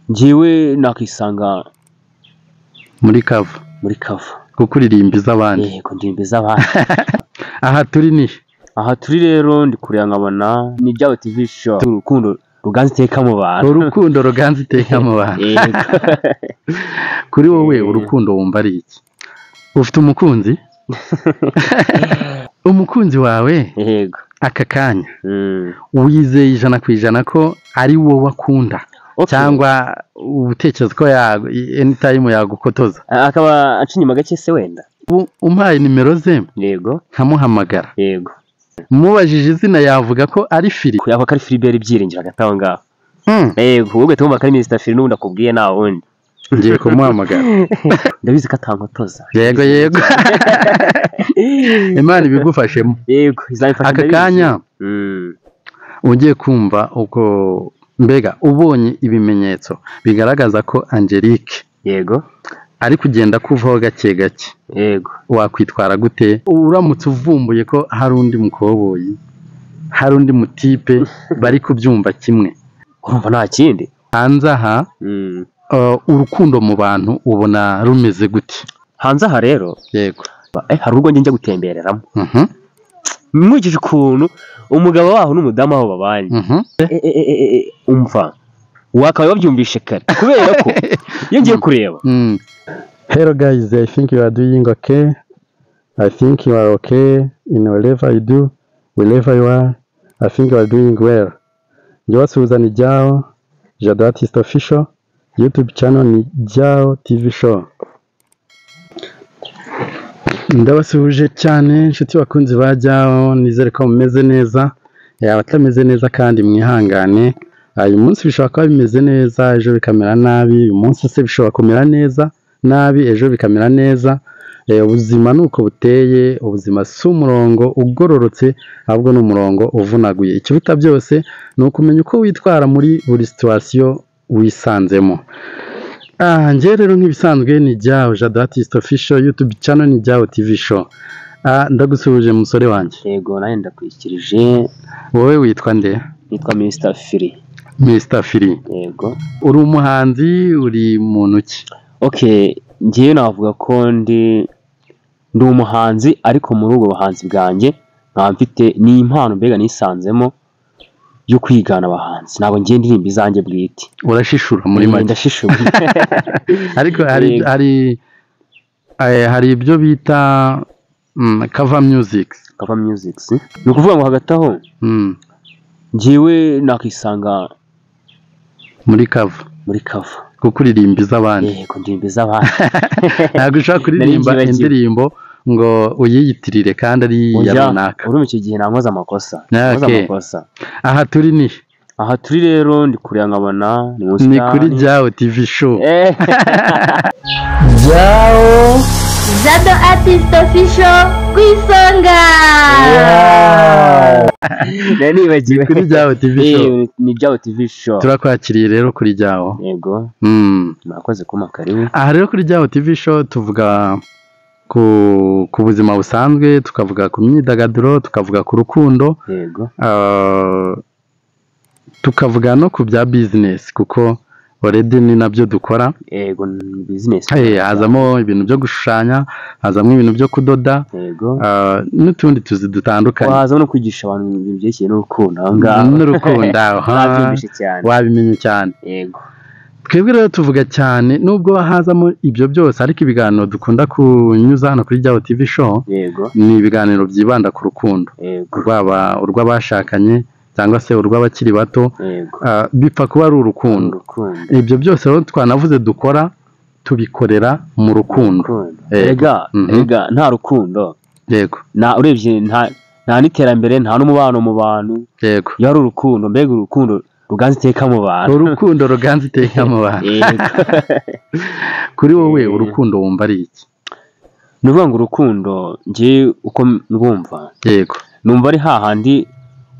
Njyewe nakisanga muri cover, muri cover kuko uririmba iz'abandi. Yego, ndirimba iz'abandi. Aha turi ni Aha turi rero ndi kureba nkabona ni Jyawo TV Show. Urukundo ruganza iteka mu bantu. Urukundo ruganza iteka mu bantu. Yego. Kuri wowe urukundo wumva ari iki? Ufite umukunzi? Umukunzi wawe? Yego. Aka kanya wizeye 100% ko ari wowe akunda? Okay. Cyangwa utekereza ko anytime yagukotoza? Akaba aca inyuma gake se wenda. Umpaye nimero ze? Yego. Nkamuhamagara. Yego. Mubajije izina yavuga ko ari Fili. Yavuga ko ari Filibert Byiringiro hagati aho ngaho. Yego, wowe ugahita wumva ko ari Mr Fili n'ubundi akubwiye nta wundi. Ngiye kumuhamagara. Ndabizi ko atankotoza. Yego yego. Imana ibigufashemo. Yego, izabifasha. Aka kanya ugiye kumva uko mbega ubonye ibimenyetso bigaragaza ko Angelique yego ari kugenda kuvaho gake gake. Yego. Wakwitwara gute uramutse uvumbuye ko hari undi mukoboyi, hari undi mutipe bari kubyumva kimwe? Urumva nta kindi hanze aha. Urukundo mu bantu ubona rumeze gute hanze aha rero? Yego. Hari urugo njya gutembereramo. Nkurikije ukuntu umugabo waho n'umudamu aho babanye, umva wakabaye wabyumvishe kare, kubera ko iyo ngiye kureba. Hello guys, I think you are doing okay. I think you are okay in whatever you do, wherever you are. I think you are doing well. Njye ni Jyawo, Jado Artist Official, YouTube channel ni Jyawo TV Show. Ndabasuhuje cyane inshuti bakunzi ba Jyawo, nizere ko mumeze neza. Abatameze neza kandi mwihangane. Uyu munsi bishobora kuba bimeze neza, ejo bikamera nabi. Uyu munsi se bishobora kumera neza nabi, ejo bikamera neza. Ubuzima nuko buteye, ubuzima si umurongo ugororotse, ahubwo ni umurongo uvunaguye. Ikiruta byose ni ukumenya uko witwara muri buri situation wisanzemo. Njye rero nk'ibisanzwe ni Jyawo Jado Artist Official, YouTube channel ni Jyawo TV Show. Ndagusuhuje musore wanjye. Yego, nawe ndakwikirije. Wowe witwa nde? Nitwa Mr Fili. Mr Fili. Yego. Uri umuhanzi, uri muntu ki? Okay, ngiye navuga ko ndi umuhanzi, ariko muri ubwo buhanzi bwanjye nkaba mfite ni impano mbega nisanzemo yo kwigana abahanzi. Ntabwo ngiye ndirimba izanjye bwite. Urashishura muri make. Ndashishura. Ariko hari ibyo bita cover music. Cover music. Ni ukuvuga ngo hagati aho ngiwe nakisanga muri cover. Muri cover. Kuko uririmba iz'abandi. Yego, ndirimba iz'abandi. Ntabwo ushobora kuririmba indirimbo ngo uyiyitirire kandi ari iya runaka. Urumva icyo gihe nakoze amakosa. Nakoze amakosa. Aha turi ni Aha turi rero ndi kureba nkabona ni kuri Jyawo TV Show. Jyawo Jado Artist Official ku isonga. Nibagiwe. Kuri Jyawo TV Show. Ni Jyawo TV Show. Turakwakiriye rero kuri Jyawo. Yego. Murakoze kuma karibu. Aha rero kuri Jyawo TV Show tuvuga ku buzima busanzwe, tukavuga ku myidagaduro, tukavuga ku rukundo. Yego. Tukavuga no ku bya business kuko already ni nabyo dukora. Yego, business. Hazamo ibintu byo gushushanya, hazamo ibintu byo kudoda. Yego. N'utundi tuzi dutandukanye. Hazamo no kwigisha abantu ibintu byerekeye n'urukundo aho ngaho. N'urukundo aho. Wabimenye cyane. Yego. Twebwe rero tuvuga cyane nubwo hazamo ibyo byose, ariko ibiganiro dukunda kunyuza hano kuri Jyawo TV Show. Yego. Ni ibiganiro byibanda ku rukundo. Yego. Rwaba urw'abashakanye cyangwa se urw'abakiri bato. Bipfa kuba ari urukundo. Ibyo byose rero twanavuze dukora tubikorera mu rukundo. Ega nta rukundo. Yego. Na urebye nta n'iterambere, nta n'umubano mu bantu. Yego. Iyo ari urukundo, mbega urukundo ruganza iteka mu bantu. Urukundo ruganza iteka mu bantu. Kuri wowe urukundo wumva ari iki? Ni ukuvuga ngo urukundo njye uko ndumva. Yego. Numva ari hahandi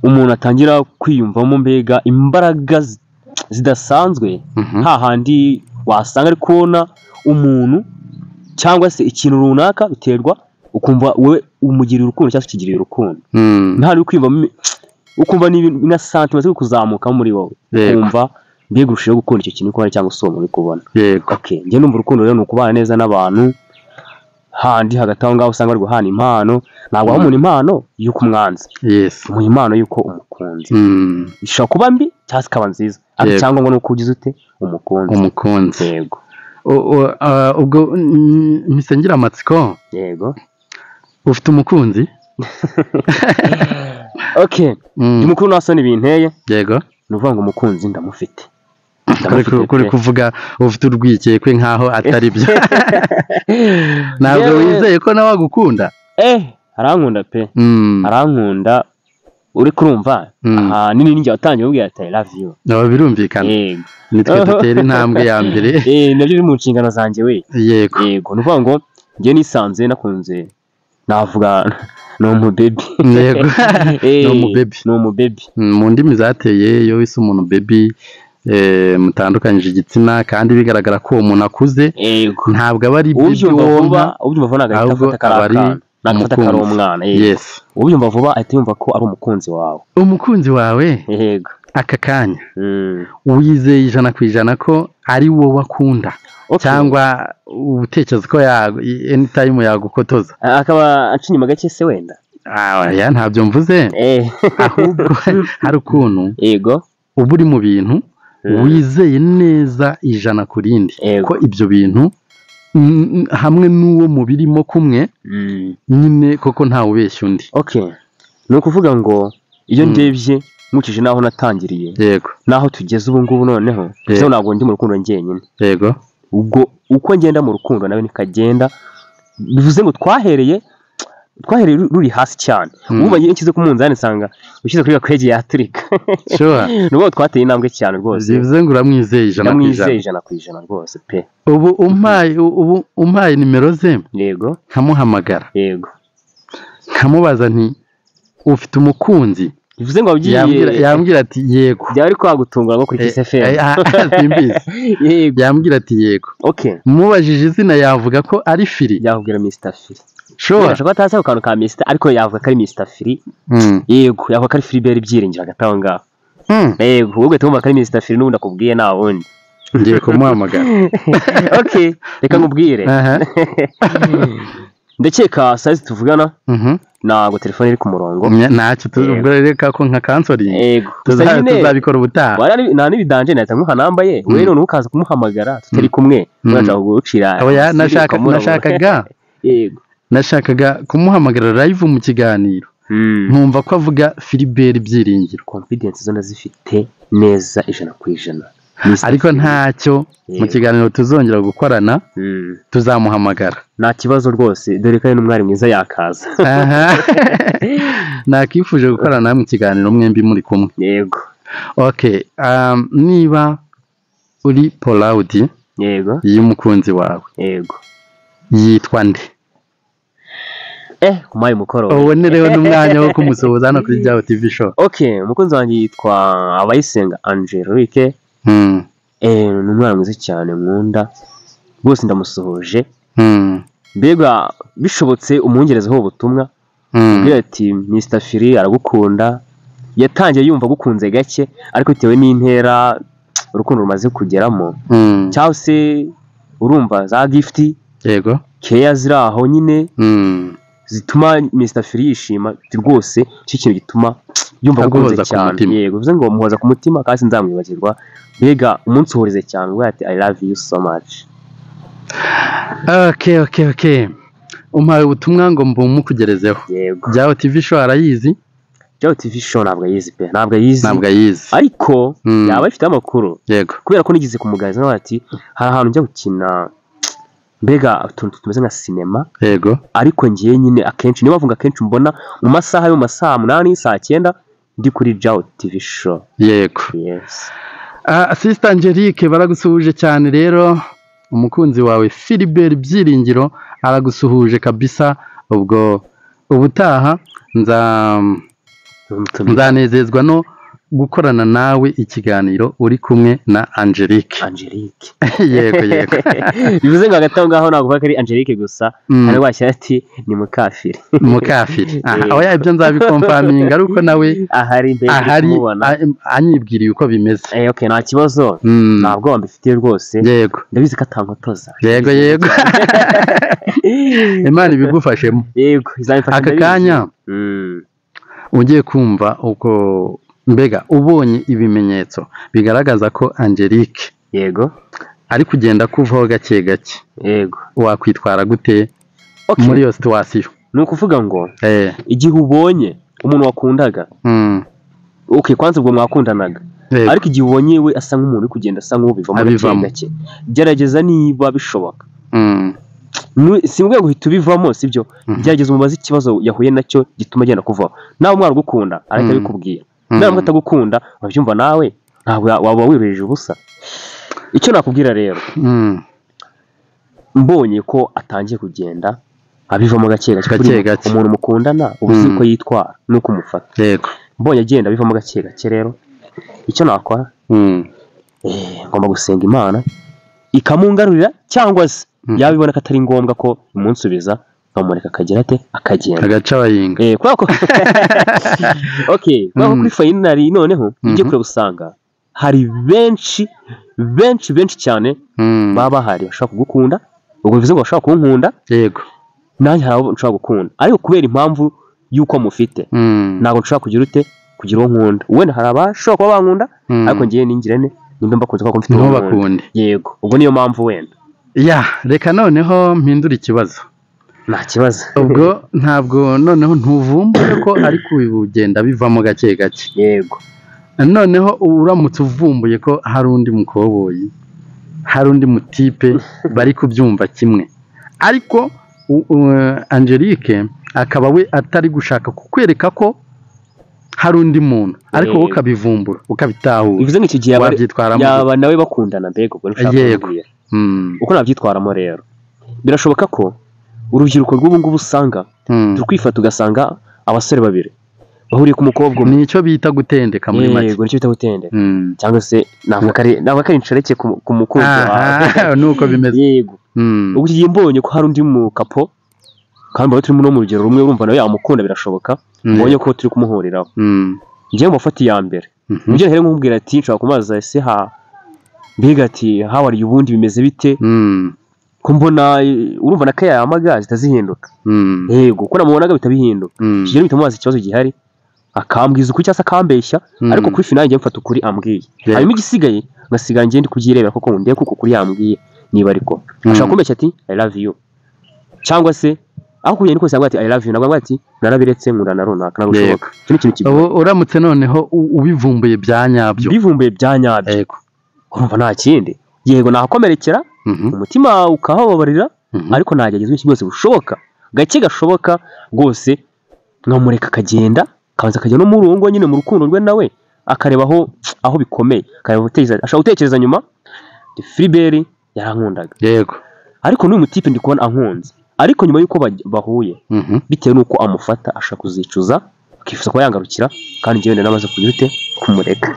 umuntu atangira kwiyumvamo mbega imbaraga zidasanzwe, hahandi wasanga ari kubona umuntu cyangwa se ikintu runaka biterwa, ukumva wowe umugirira urukundo cyangwa se ukigirira urukundo. Nta uri kwiyumvamo, ukumva ni na sentiment ziri kuzamuka muri wowe, ukumva Mbega urushijeho gukunda icyo kintu ukora cyangwa se uwo muntu uri kubona. Yego. Okay, njye numva urukundo rero ni ukubana neza n'abantu, handi hagati aho ngaho usanga bari guhana impano, ntabwo waha umuntu impano y'uko umwanze. Yes. Umuha impano y'uko umukunze. Ishobora kuba mbi cyangwa se ikaba nziza, ariko icyangombwa ni uko ugize ute umukunze. Umukunze. Yego. Ubwo mpise ngira amatsiko. Yego. Ufite umukunzi? Okay. Ndi mukuru nta soni binteye. Yego. Ni ukuvuga ngo umukunzi ndamufite. Kuri kuvuga ufite urwikekwe nkaho atari byo. Ntabwo wizeye ko nawe agukunda? Arankunda pe. Arankunda. Uri kurumva? Aha nini ninjye watangiye ubwira ati I love you. No, birumvikana. Yego. Nitwe dutera intambwe ya mbere. Nabyo biri mu nshingano zanjye we. Yego. Yego, ni ukuvuga ngo njye nisanze nakunze navuga ni umubebi. Yego. Ni umubebi. Ni umubebi. Mu ndimi zateye iyo wise umuntu baby mutandukanyije igitsina kandi bigaragara ko uwo muntu akuze. Yego. Ntabwo aba ari baby wonka, ubyumva vuba ntabwo ahita afata ko ari umwana. Yes. Ubyumva vuba ahita yumva ko ari umukunzi wawe. Umukunzi wawe? Yego. Aka kanya wizeye 100% ko ari wowe akunda, cyangwa utekereza ko anytime yagukotoza akaba aca inyuma gake se wenda? Oya, ntabyo mvuze. Ahubwo hari ukuntu yego uba uri mu bintu wizeye neza 100% ko ibyo bintu hamwe n'uwo mubirimo kumwe nyine koko ntawe ubeshya undi. Okay, ni ukuvuga ngo iyo ndebye nkurikije naho natangiriye, yego, naho tugeze ubu ngubu noneho, so ntabwo ndi mu rukundo njyenyine. Yego. Ubwo uko ngenda mu rukundo nawe nikagenda, bivuze ngo twahereye ruri hasi cyane. Ubu iyo nshyize ku munzani nsanga ushyize kuri gakwege yaturika. Sure. Nubwo twateye intambwe cyane rwose. Bivuze ngo uramwizeye 100%. Ndamwizeye 100% rwose pe. Ubu umpaye nimero ze. Yego. Nkamuhamagara. Yego. Nkamubaza nti ufite umukunzi? Bivuze ngo wagiye yambwira ati yego. Byari ari kwagutungura ngo kuri Kiss FM. Simbizi. Yego. Yambwira ati yego. Okay. Mubajije izina yavuga ko ari Firi. Yakubwira Mr Firi. Sure. Ashobora atazi ako kantu ka Mr, ariko yavuga ko ari Mr Firi. Yego, yavuga ko ari Philibert Byiringiro hagati aho ngaho. Yego, wowe ugahita wumva ko ari Mr Firi n'ubundi akubwiye nta wundi. Ngiye kumuhamagara. Okay, reka nkubwire. Ndakeka size tuvugana ntabwo telefone iri ku murongo. Ntacyo tuzubwo reka ko nka kansoringi. Tuzabikora ubutaha. Nta n'ibidanje nahita nkuha namba ye, wowe none ukaza kumuhamagara tutari kumwe, urashaka gucira. Oya, nashakaga. Yego. Nashakaga kumuhamagara live mu kiganiro. Nkumva ko avuga Philibert Byiringiro. Confidence zo ndazifite neza 100%. Ariko ntacyo mu kiganiro tuzongera gukorana tuzamuhamagara. Nta kibazo rwose, dore ko ari n'umwari mwiza yakaza. Nakifuje gukorana namwe ikiganiro mwembi muri kumwe. Yego. Okay, niba uri proud, yego, y'umukunzi wawe, yego, yitwa nde? Kumaye umukoro. Ubonereho n'umwanya wo kumusuhuza hano kuri Jyaho TV show. Okay, umukunzi wanjye yitwa Abayisenga Angelique. Ni umwana mwiza cyane nkunda rwose, ndamusuhuje. Mbega bishobotse umwongerezeho ubutumwa, ubwira ati Mr Firi aragukunda. Yatangiye yumva agukunze gake, ariko bitewe n'intera urukundo rumaze kugeramo, cyangwa se urumva za gift, yego, keya ziri aho nyine zituma Mr Firi yishima rwose. Icyo kintu gituma yumva agukunze cyane. Yego, bivuze ngo muhoza ku mutima kandi nzamwibagirwa. Mbega umunsi uhorize cyane, ubwo ati I love you so much. Okay. Umpaye ubutumwa ngo mbumukugerezeho. Yego. Jyaho TV show arayizi? Jyaho TV show ntabwo ayizi pe, ntabwo ayizi. Ntabwo ayizi. Ariko yaba afite amakuru. Yego. Kubera ko nigeze kumuganiriza nawe ati hari ahantu njya gukina mbega utuntu tumeze nka sinema. Yego. Ariko ngiye nyine akenshi niyo bavuga akenshi mbona mu masaha yo masaha 8 saa 9 ndi kuri Jyaho TV show. Yego. Yes. Sister Angelique baragusuhuje cyane rero, umukunzi wawe Philibert Byiringiro aragusuhuje kabisa. Ubwo ubutaha nzanezezwa no gukorana nawe ikiganiro uri kumwe na Angelique. Angelique. Yego yego. Bivuze ngo hagati aho ngaho ntabwo uvuga ko ari Angelique gusa, hari washyira ati ni mukafiri. Mukafiri. Aha, oya ibyo nzabikomfaminga ariko nawe ahari mbere ahari kumubona. Anyibwiriye uko bimeze. Okay, nta kibazo. Ntabwo wambifitiye rwose. Yego. Ndabizi ko atankotoza. Yego yego. Imana ibigufashemo. Yego, izabifasha. Aka kanya ugiye kumva uko mbega ubonye ibimenyetso bigaragaza ko Angelique yego ari kugenda kuvaho gake gake. Yego. Wakwitwara gute muri iyo situation? Ni ukuvuga ngo igihe ubonye umuntu wakundaga, okay, kwanza ubwo mwakundanaga, ariko igihe ubonye we asa nk'umuntu uri kugenda asa nk'ubivamo gake gake, gerageza niba bishoboka. Si ngombwa guhita ubivamo, sibyo? Gerageza umubaze ikibazo yahuye nacyo gituma agenda kuvaho. Nawe umwana ugukunda arahita abikubwira. Nawe atagukunda urabyumva nawe ntabwo waba wiruhije ubusa. Icyo nakubwira rero, mbonye ko atangiye kugenda abivamo gake gake, umuntu mukundana uba uzi uko yitwara n'uko umufata. Yego. Mbonye agenda abivamo gake gake rero, icyo nakora, ngomba gusenga Imana ikamungarurira, cyangwa se yabibona ko atari ngombwa ko imunsubiza, nkamureka akagera ate akagenda agaca abayinga. Kubera ko okay, kubera ko kuri finali noneho ujye kure usanga hari benshi benshi benshi cyane baba bahari bashaka kugukunda, ubwo bivuze ngo bashaka kunkunda. Yego. Nanjye hari abo nshobora gukunda, ariko kubera impamvu y'uko mufite ntabwo nshobora kugira ute kugira uwo nkunda. Wenda hari abashobora kuba bankunda, ariko ngiye ningire ne nimba mbakunze kuko mfite uwo nkunda. Yego, ubwo niyo mpamvu wenda. Ya, reka noneho mpindura ikibazo. Nta kibazo. Ubwo ntabwo noneho ntuvumbure ko ari kugenda bivamo gake gake. Yego. Noneho uramutse uvumbuye ko hari undi mukoboyi, hari undi mutipe bari kubyumva kimwe, ariko Angelique akaba we atari gushaka kukwereka ko hari undi muntu, ariko wowe ukabivumbura ukabitahura. Bivuze ngo iki gihe yaba nawe bakundana mbega ubwo ntushaka kubwira. Uko nabyitwaramo rero, birashoboka ko urubyiruko rw'ubu ngubu usanga turi kwifata ugasanga abasore babiri bahuriye ku mukobwa umwe. Nicyo bita gutendeka muri make. Yego, nicyo bita gutendeka. Cyangwa se navuga ko ari inshoreke ku mukunzi wawe. Nuko bimeze. Yego. Ubwo igihe mbonye ko hari undi mukapo, kandi mbona turimo no mu rugero rumwe, urumva nawe yamukunda birashoboka, mbonye ko turi kumuhuriraho. Ngiye mufata iya mbere. Ngiye here nkumubwira ati nshobora kumubaza ese ha mbega ati hawari ubundi bimeze bite? Ko mbona urumva na kaya yamaga zitazihinduka. Yego, ko namubonaga bitabihinduka. Kigira bitamubaza ikibazo gihari, akambwiza ukuri cyangwa se akambeshya, ariko kuri finale ngiye mfata ukuri ambwiye. Hanyuma igisigaye ngasiga ngiye ndi kubyirebera koko ndebe kuko kuri yambwiye niba ariko ashaka kumbeshya ati I love you, cyangwa se aho kugira niko cyangwa ati I love you, nabwo ati narabiretse nkunda na runaka, ntabwo bishoboka. Icyo ni ikintu kigoye. Uramutse noneho ubivumbuye bya nyabyo. Bivumbuye bya nyabyo. Yego. Urumva nta kindi. Yego, nakomerekera umutima ukahababarira, ariko nagerageza iki byose bushoboka gake gashoboka rwose, nkamureka akagenda, akabanza akajya no mu rugo nyine mu rukundo rwe nawe akareba aho bikomeye, akareba ashobora gutekereza nyuma Philibert yarankundaga. Yego. Ariko n'uyu mutipe ndi kubona ankunze, ariko nyuma y'uko bahuye bitewe n'uko amufata ashaka kuzicuza, akifuza kuba yangarukira, kandi njyewe namaze kugira ute kumureka.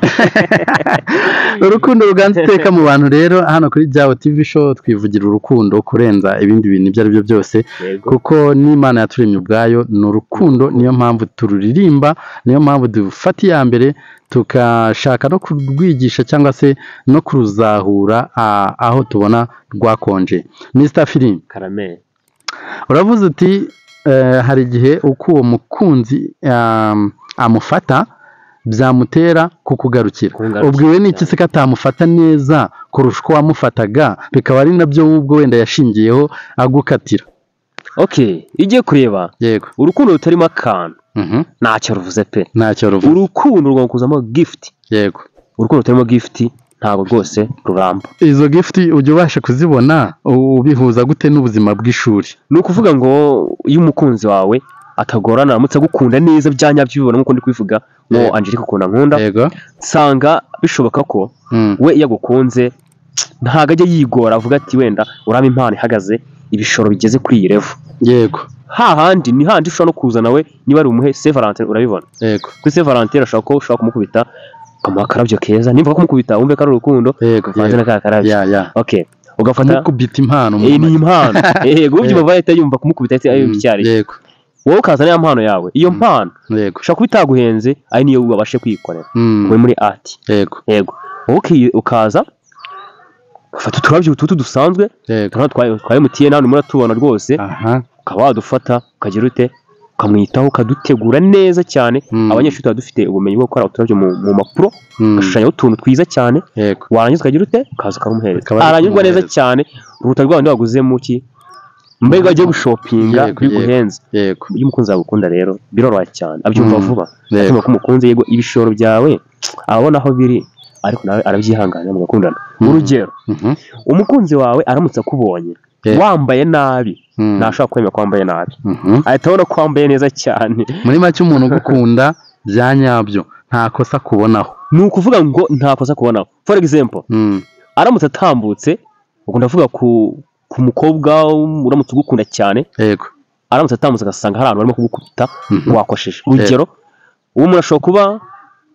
Urukundo ruganza iteka mu bantu rero, hano kuri Jyawo TV show twivugira urukundo kurenza ibindi bintu ibyo ari byo byose, kuko n'Imana yaturemye ubwayo ni urukundo, niyo mpamvu tururirimba, niyo mpamvu dufata iya mbere tukashaka no kurwigisha cyangwa se no kuruzahura aho tubona rwakonje. Mr Philip Karame, uravuze uti hari igihe uko uwo mukunzi amufata byamutera kukugarukira. Ubwiwe n'iki se ko atamufata neza kurusha uko wamufataga, bikaba ari nabyo ubwo wenda yashingiyeho agukatira. Okay, igiye kureba. Yego. Urukundo rutarimo akantu ntacyo ruvuze pe. Ntacyo ruvuze. Urukundo rugomba kuzamo gift. Yego. Urukundo rutarimo gift ntabwo rwose ruramba. Izo gift ujya ubasha kuzibona ubihuza gute n'ubuzima bw'ishuri? Ni ukuvuga ngo iyo umukunzi wawe atagorana, aramutse agukunda neza bya nyabyo ubibona nk'uko ndi kubivuga ngo Angelique ukunda nkunda, nsanga bishoboka ko we iyo agukunze ntabwo ajya yigora avuga ati wenda uraba impano ihagaze ibishoro bigeze kuri iyi level. Yego. Hahandi ni handi ushobora no kuza nawe niba ari umuhe Saint Valentin, urabibona. Yego. Kuri Saint Valentin ashobora ko ushobora kumukubita Ukamuha akarabyo keza, nimba kumukubita wumve ko ari urukundo, uvanze na ka karabyo. Okay, ugafata kumukubita impano, ni impano. Yego, ubyumva ahita yumva kumukubita ahita yumva icyari. Yego, wowe ukazana ya mpano yawe, iyo mpano ushobora kuba itaguhenze ari niyo wabashe kwikorera uri muri art. Yego, yego, wowe ukaza ufata uturabyo ututu dusanzwe twa MTN hano muratubona rwose, ukaba wadufata ukagira ute, ukamwitaho ukadutegura neza cyane. Abanyeshuri tuba dufite ubumenyi bwo gukora uturabyo mu mpapuro, ugashushanya utuntu twiza cyane. Warangiza ukagira ute, ukaza ukarumuhereza, aranyurwa neza cyane uruta rwa wundi waguze mu ki mbega wagiye gushopinga biguhenze. Yego, iyo umukunzi wawe agukunda rero biroroha cyane, abyumva vuba, atumva ko umukunze. Yego, ibishoro byawe ababona aho biri, ariko nawe arabyihanganira mugakundana. Urugero, umukunzi wawe aramutse akubonye wambaye nabi, ntashobora kwemera ko wambaye nabi, ahita abona ko wambaye neza cyane. Muri make umuntu ugukunda bya nyabyo nta kosa kubonaho, ni ukuvuga ngo nta kosa kubonaho. For example, aramutse atambutse, ubwo ndavuga ku mukobwa uramutse ugukunda cyane. Yego, aramutse atambutse agasanga hari abantu barimo kugukubita wakosheje. Urugero, uwo muntu ashobora kuba,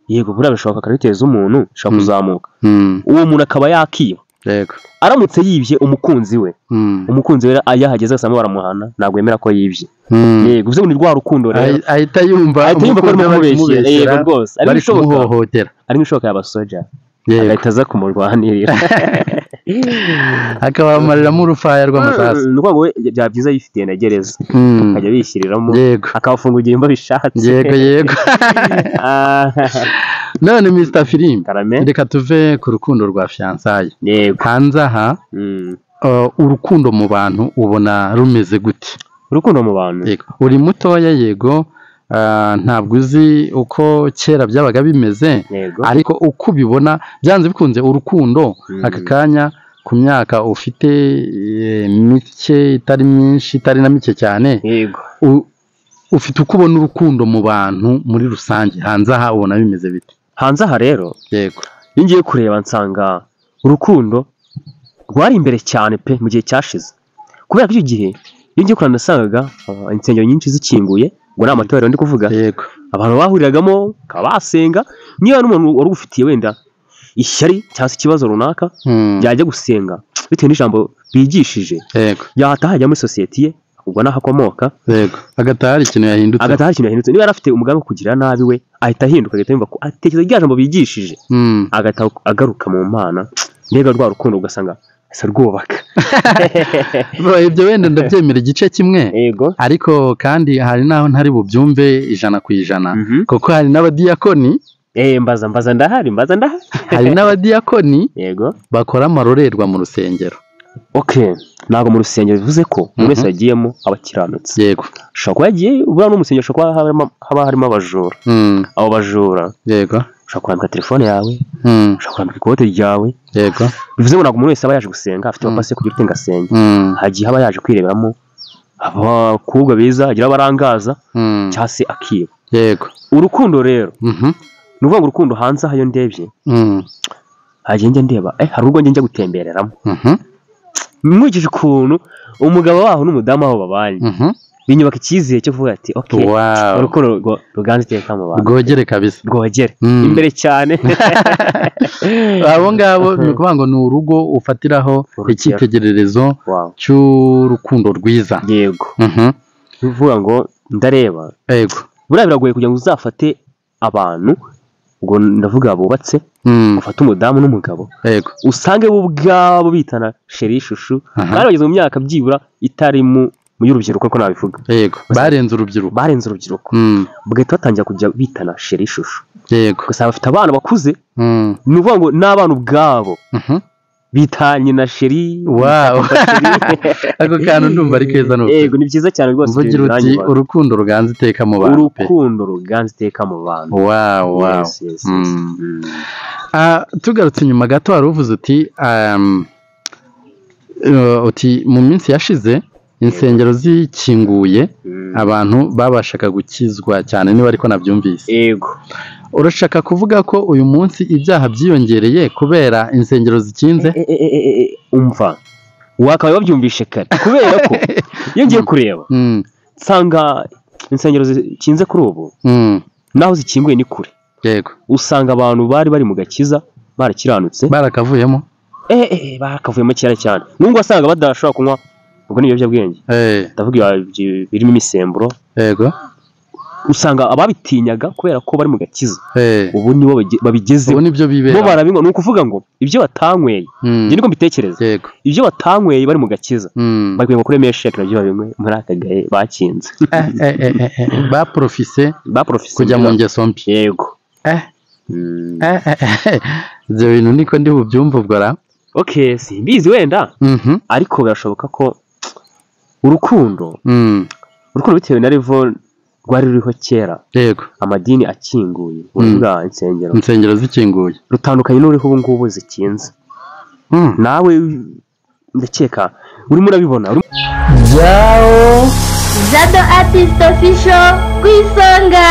yego buriya bishoboka akabiteza umuntu, ashobora kuzamuka, uwo muntu akaba yakiba. Yego, aramutse yibye umukunzi we, umukunzi we yahageze asanga baramuhana, ntabwo yemera ko yibye. Yego, bivuze ngo ni rwa rukundo rero, ahita yumva ko barimo kumubeshyera. Yego rwose, bari kumuhohotera, ari nk'ishoka y'abasoja, agahita aza kumurwanirira, akabamariramo urufaya rw'amasasu. Ni ukuvuga ngo byaba byiza yifitiye na gereza, akajya bishyiririramo, akabafunga igihe imba bishatse. Yego, yego. None Mr Firimbi, reka tuve ku rukundo rwa fiançailles. Yego, hanze aha urukundo mu bantu ubona rumeze gute? Urukundo mu bantu, yego, uri mutoya, yego, ntabwo uzi uko kera byabaga bimeze, ariko uko ubibona byanze bikunze urukundo aka kanya ku myaka ufite mike, itari myinshi itari na mike cyane, yego, ufite uko ubona urukundo mu bantu muri rusange hanze aha ubona bimeze bite? Hanze aha rero, yego, iyo ngiye kureba nsanga urukundo rwari imbere cyane pe mu gihe cyashize, kubera ko icyo gihe iyo ngiye kureba nasangaga insengero nyinshi zikinguye, ngo ni amatorero ndi kuvuga. Yego, abantu bahuriragamo bakaba basenga, niba n'umuntu wari ugufitiye wenda ishyari cyangwa se ikibazo runaka, yajya gusenga bitewe n'ijambo bigishije, yego, yataha ajya muri sosiyete ye, ubwo naho akomoka. Yego, agataha hari ikintu yahindutse, agataha hari ikintu yahindutse. Niba yari afite umugambi wo kugira nabi we, ahita ahinduka, agahita yumva ko atekereza rya jambo bigishije, agahita agaruka mu Mana. Mbega rwa rukundo ugasanga asa rwubaka. Ibyo wenda ndabyemera igice kimwe, yego, ariko kandi hari naho ntari bubyumve 100%, kuko hari n'abadiyakoni. Mbaza ndahari, mbaza ndahari. Hari n'abadiyakoni, yego, bakora amarorerwa mu rusengero. Okay, ntabwo mu rusengero bivuze ko umuntu wese yagiyemo abakiranutse. Yego, ushobora kuba yagiye ubura no mu rusengero, ushobora kuba haba harimo abajura. Abo bajura, yego, ushobora kurambika telefone yawe, ushobora kurambika ikote ryawe. Yego, bivuze ngo ntabwo umuntu wese aba yaje gusenga afite abapasi kugira ute ngo asenge. Hagiye haba yaje kwireberamo abakobwa beza, hagira abarangaza cyangwa se akiba. Yego, urukundo rero, ni ukuvuga ngo urukundo hanze aha iyo ndebye, hagiye njya ndeba, hari urwo njya gutembereramo, nkurikije ukuntu umugabo waho n'umudamu waho babanye, binyubaka icyizere cyo kuvuga ati okay, urukundo ruganze iteka mu bantu, rwogere kabisa, rwogere imbere cyane. Abo ngabo ni ukuvuga ngo ni urugo ufatiraho icyitegererezo cy'urukundo rwiza. Yego, ni ukuvuga ngo ndareba, yego, buriya biragoye kugira ngo uzafate abantu, ubwo ndavuga bubatse, ufate umudamu n'umugabo, yego, usange bo ubwabo bitana sheri shushu, kandi bageze mu myaka byibura itari mu y'urubyiruko, ko nabivuga. Yego, barenze urubyiruko, barenze urubyiruko, bagahita batangira kujya bitana sheri shushu. Yego, gusa bafite abana bakuze, ni ukuvuga ngo n'abana ubwabo bitanye na sheri. Wow, ako kantu ndumva ari keza n'uko. Yego, ni byiza cyane rwose. Mvugira uti urukundo ruganze iteka mu bantu. Urukundo ruganze iteka mu bantu. Wow, wow. Tugarutse inyuma gato, wari uvuze uti uti mu minsi yashize insengero zikinguye abantu babashaga gukizwa cyane, niba ariko nabyumvise. Yego, urashaka kuvuga ko uyu munsi ibyaha byiyongereye kubera insengero zikinze? Umva, wakabaye wabyumvishe kare, kubera ko iyo ngiye kureba nsanga insengero zikinze kuri ubu, naho zikinguye ni kure. Yego. Usanga abantu bari bari mu gakiza barakiranutse, barakavuyemo, barakavuyemo kera cyane. Nubwo wasanga badashobora kunywa ubwo ni ibiyobyabwenge, ndavuga birimo imisemburo. Yego. Usanga ababitinyaga kubera ko bari mu gakiza, ubu nibo babigezeho, ubu nibyo bibera, bo barabinywa. Ni ukuvuga ngo ibyo batanyweye, njye niko mbitekereza, ibyo batanyweye bari mu gakiza, bakwiye ngo kuri mesheke nabyo babinywe muri aka gahe bakinze, baprofise baprofise kujya mu ngeso mbi. Yego. Ibyo bintu niko ndi bubyumva ubwo ra. Okay, simbizi wenda, ariko birashoboka ko urukundo bitewe na level rwari ruriho kera. Yego. Amadini akinguye, uvuga insengero, insengero zikinguye, rutandukanye n'uriho ubu ngubu zikinze. Nawe ndakeka urimo urabibona. Jao Jado Artist Official ku isonga.